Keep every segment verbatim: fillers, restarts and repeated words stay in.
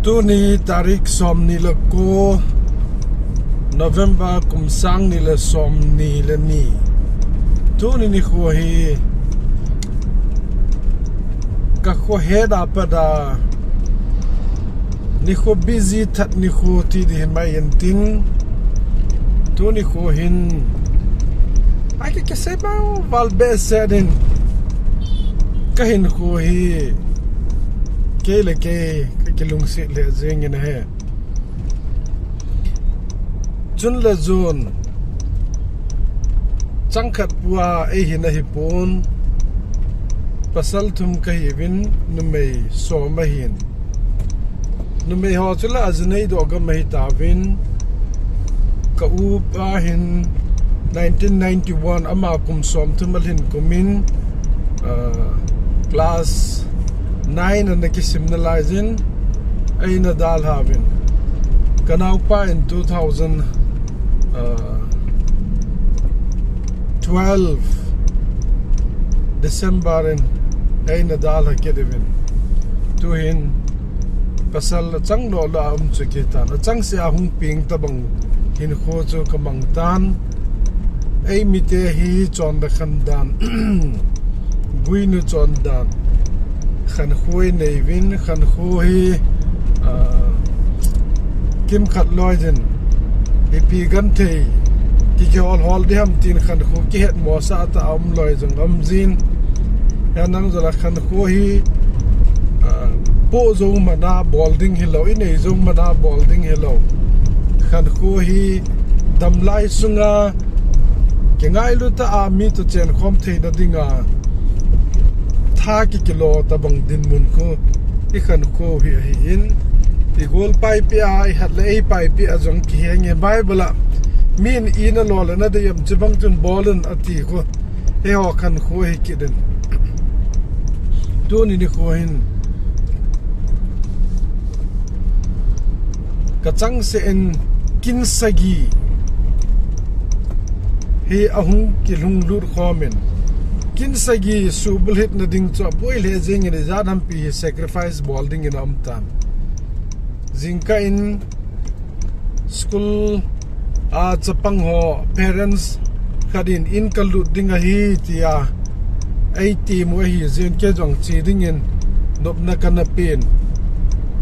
Tuni tarik som ni le ko, November kum sang ni le som ni le ni. Tuni nikho hi ka kho he da pa da. Nikho busy that nikho ti di hin mai en tin. Tuni kho hin. Ai ke ke se ba val be se din. Ka hinkho hi. Kei le kei, ka kilungset le jing in ahi. June le June. Chang khat pua ei hin ahi pon. Pasal thum ka hi vin, numei som ahin. Numei ho chu la ajinei do gam ahi ta vin. Ka u pa hin nineteen ninety-one ama kum som thum a lhin kum in, ah, class nine ana kisim na lai jin, eina dalha vin. Ka naupa in two thousand, ah, twelve December in eina dalha kit vin. Tuhin pasal achang lo la um chu kitan. Achang se a hung ping tabang hinkho chu ka mang tan. Ei mite hi chonda khan dan. Guinu chondan. Khankho i nei vin, khankho hi, ah, kimkhat loi jin. Ipi genthei. Ki kihol hol di ham tin khankho kihet mo sa ta um loi jong um jin. Hianang jala khankho hi, ah, po jo mana bol ding hilou, i nei jo mana bol ding hilou. Khankho hi damlai sunga kingailu ta a mi to chen khom theina dinga tha ki kilo tabang dinmun kho i khankho hi ahi in, i gol paipi a, i hat le ei paipi a jong kihenge Bible a min i na lo le na de yam chibang chun bolun ati kho. He ho khankho hi kidin. Tuni nikho hin ka chang se in kin sagi hi ahung kilhung lut khom in. Kin sagi subulhit na ding chu apoi le jing in ijat hampi hi sacrifice bol ding in um tan. Jingkah in school a chapang ho parents khat in in ka lut ding ahi tia ei ti mu ahi jin kei jong chi ding in nopna ka na pen.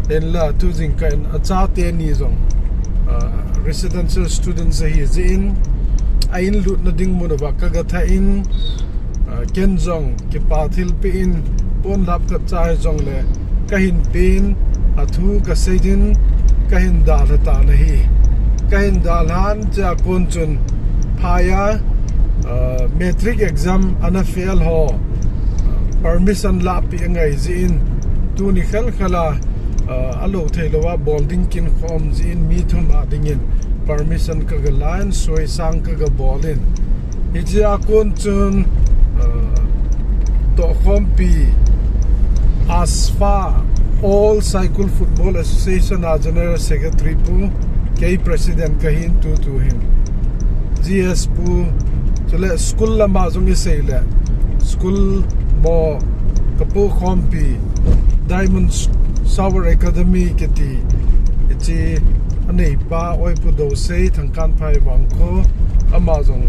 Hinla tu jingkah in achate ni jong, ah, residential students ahi jin a in lutna ding mun uva ka ga tha in, ah, ken jong kipa thilpi in pon lap ka chai jong le ka hin pen a thu ka sei din ka hin dalha ta na hi. Ka hin dalhan cha kon chun phaya, ah, matric exam ana fail ho, ah, permission lapi angai jin tuni khel khela, ah, alo thei lo a bol ding kin khom jin mi thum a ding in permission ka ga lan soi sang ka ga bol in. Hichia kon chun, ah, tohkhompi ASFA, All Saikul Football Association a General Secretary pu, kei President ka hin tu tu hin. G S pu, chule school lama jong i sei le. School mo ka pu khompi, Diamond Shower Academy kiti. Ichi anei pa oi pu do sei thangkan phai vang kho. Ama jong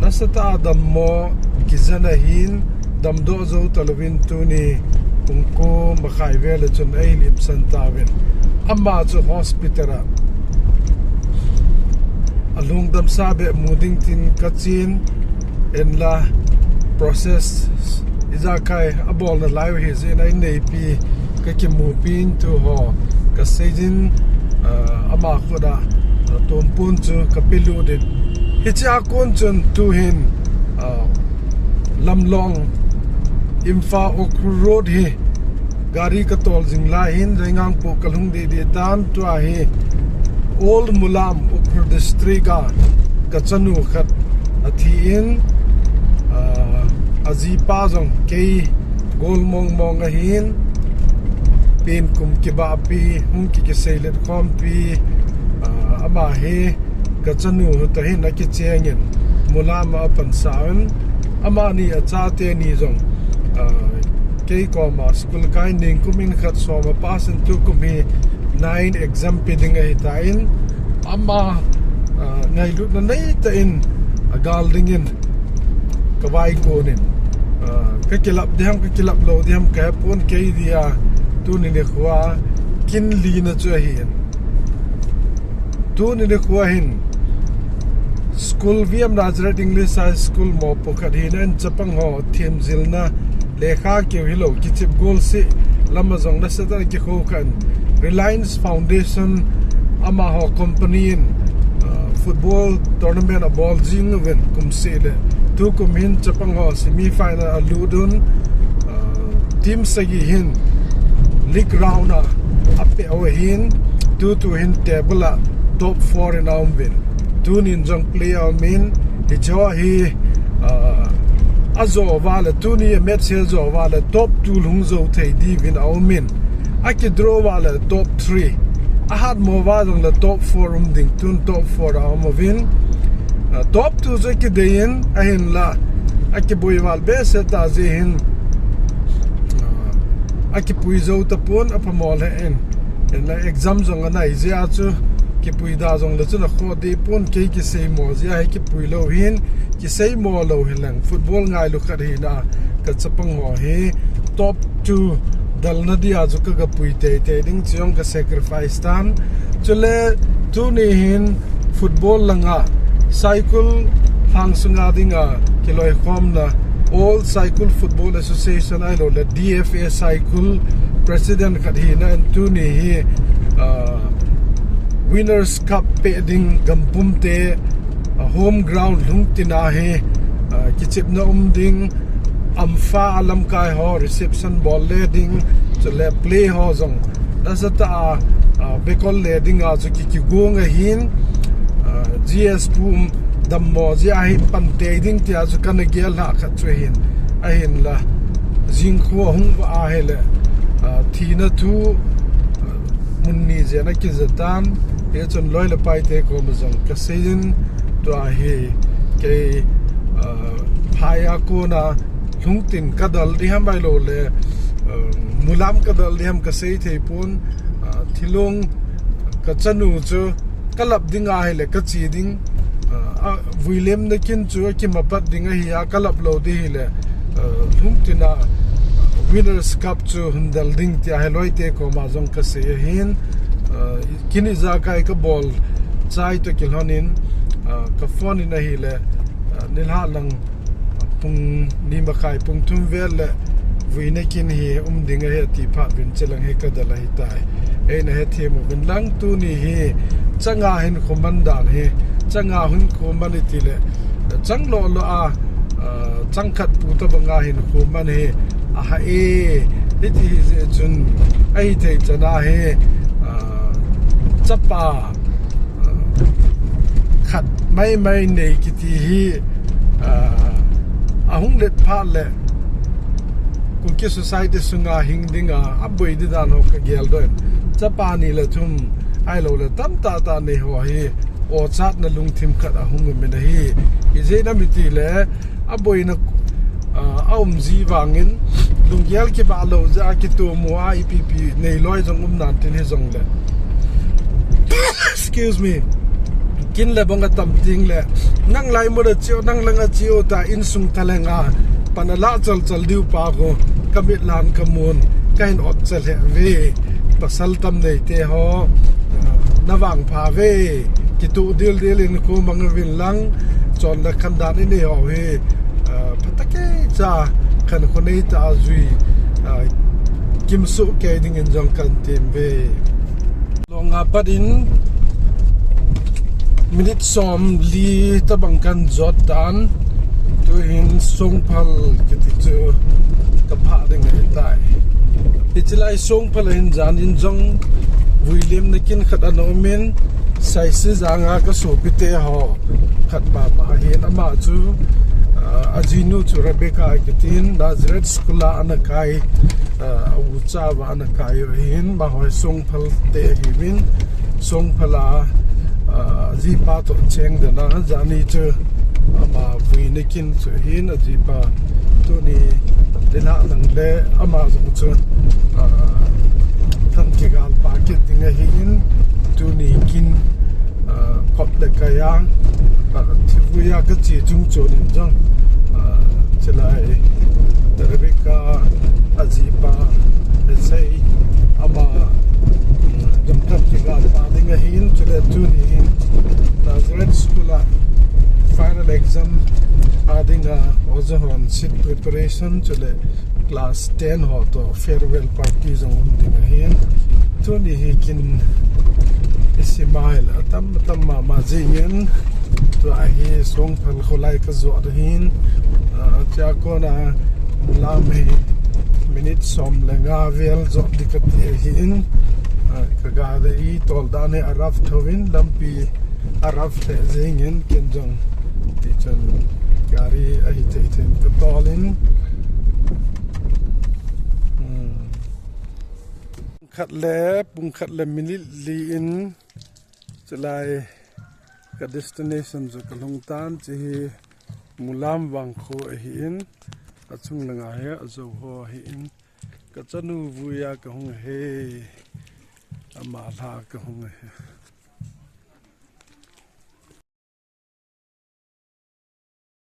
nasatah a dammo kijana hin damdoh jou talovin tuni pung ko makhai vel a chun ei limsan tauvin. Ama chu hospital a alungdam sa be mu ding tin ka chin en la process ijakai abol na lai hi jin a in neipi ka kimupi in tu ho ka sei din, ah, ama khuda, ah, tumpun chu ka pilu din. Hichia kon chun tu hin, ah, Lamlong Imphal Ukhrul Road hi gari ka tol jing lai hin Jaingang pu ka lhung di di tan tua hi Old Mulam Ukhrul District a ka chanu khat a thi in, ah, a jipa jong kei gol mong mong ahin, pen kum kibahpi, hung ki kisei let khompi, ah, ama hi ka chanu ta hin a kicheng in, Mulam a pan sa in, ama ni a chate ni jong, ah, kei koma school kai ning kum in khat som a pass in tu kum hi nine exam pe ding ahitan, ama, ah, ngailutna neitah in agal dingin kavaikon in, ah, kakilap diham, kakilap lou diham kahepon, kei dia tuni nikhoa kin lina chu ahin. Tuni nikhoa hin school, V M Nazareth English High School mopo khat hina in chapang ho themjilna lekha keu hilou, kichep golseh lama jong nasatah in kikhokhan, Reliance Foundation amaho company in, ah, football tournament abol jing uvin kumseh le tukum hin chapang ho semi final alut un, ah, team sagi hin league round a apeh u ahin, tutu hin table a top four in aum uvin, tunin jong play aumin, hicheho hi, ah, ajo uva le, tuni a match hi ajo uva le top two hung jou thei diuvin aumin, akidraw uva le top three, ahatmo uva jongle top four um ding, tun top four a aum uvin, ah, top two chu akidei in, ahinla akiboi val behseh tah jeh hin, ah, akipui jou tapon, aphamo lheh in. Hinla exam jong anai jeh a chu kipui da jongle chun akhoh deh pon, kei kiseimo jeh a hi kipui lou hin, kiseimo lou hileng football ngailu khat hina kachapang ho hi top two dalna dia chu kagapui teitei ding, chujong kasacrifice tan. Chule tuni hin football langa Saikul lhang sunga dinga kiloikhomna All Saikul Football Association ahiloule D F A Saikul president khat hina in tuni hi, ah, Winners' Cup peh ding gampumte, ah, home ground Lhungtin a hi, ah, kichepna um ding, ampha a lamkai ho reception bol le ding, chule play ho jong nasatah a, ah, bekol le dinga chu ki, kigong ahin, ah, G S pu dammo jeh a hi pan tei ding tia chu kana gel lhah khat chu ahin, ahinla jingkho ahung vah ahile, ah, thina thu, ah, mun ni jen akija tan, hichun loi le paite koma jong kaseiyin, tua hi kei, ah, phai a kona Lhungtin kadal diham ahiloule, ah, Mulam kadal diham kasei thei pon, ah, thilong kachanu chu kalap ding ahile kache ding, ah, ah, vuilemna kin chu akimapat ding ahi a, kalap lou ding hile, ah, Lhungtin a Winners' Cup chu hung dal ding tia hi loite koma jong kasei ahin, ah, kin ijakai kabol chai toh kilhonin, ah, kaphone in ahile, ah, nilhah lang pung ni makhai pung thum vel le vuina kin hi um ding ahi ati phat uvin, chulang hi kadal ahitai. Eina hethem uvin lang tuni hi changa hinkho man dan hi, changa hinkho man itile, chang lolo a, ah, chang khat pu tobanga hinkho man hi ahah e, hiti hijeh chun ahithei chana hi, ah, chapa khat maimai nei kiti hi, ah, ahung let phat le Kuki society sunga hing dinga aboi di dan ho kageldoh in, chapa ni le thum ahiloule tamtah tah nei ho hi ochatna lungthim khat ahung umin ahi. Ijeh inem itile aboina, ah, aum ji vangin lunggel kibah lou jeh a kitomo a ipi ipi neiloi jong um nan tin hijongle, excuse me, kin le bong atam tengle nang lai mun a che o, nang lang a che o tia insung thalheng a pan alah chalchal diu pa khu kamit lan kamun kahin otcha lheh uve. Pasal tam neite ho, ah, navangpha uve, kitoh dildel in kho mang uvin lang, chonna khandan inei ho hi, ah, phatah keicha khankho neitah a jui, ah, kimsoh kei dingin jong kahin tem uve. Long a pat in minute somli tobang kahin jot tan, tuhin Songphal kiti chu kaphah ding ahitai. Hiche lai Songphal a hin jan in jong vuilemna kin khat ana umin, Saisijang a kasopite ho khat mama ahin, ama chu, ah, ajinu chu Rebecca akitin, Nazareth School a ana kai, ah, a ucha uva ana kai u ahin, amaho hi Songphal te ahiuvin, Songphal a, ah, ajipa toh cheng dena jani chu ama vuina kin chu ahin, ajipa tuni nilhah lang le ama jong chu, ah, thang kigalpa kit ding Ahin, tuni kin, ah, kop le kaya, ah, thivui a kache chung chon in jong, ah, chulai Rebecca ajipa, Isai ama, mm, jong kan kiga pa ding ahin, chule tuni hin Nazareth School a final exam a dinga oja hon seat preparation, chule class ten ho to farewell party jong um ding ahin. Tuni hi kin i smile atam atam mama jingin, tua hi Songphal kholai ka jot ahin, ah, tia kona Mulam hi minute som le nga vel jot ding kati ahin, ah, ka gari tol dan hi a rough thouvin lampi a rough lheh jingin ken jong tichun gari ahi thei thei ka tolin, hmm, khat le, pung khat le minute li in chulai ka destination chu ka lhung tan, chu hi Mulam vangkho ahin, achung langa hi ajo ho ahin, ka chanu vui a ka hung ahi, ama lha ka hung ahi.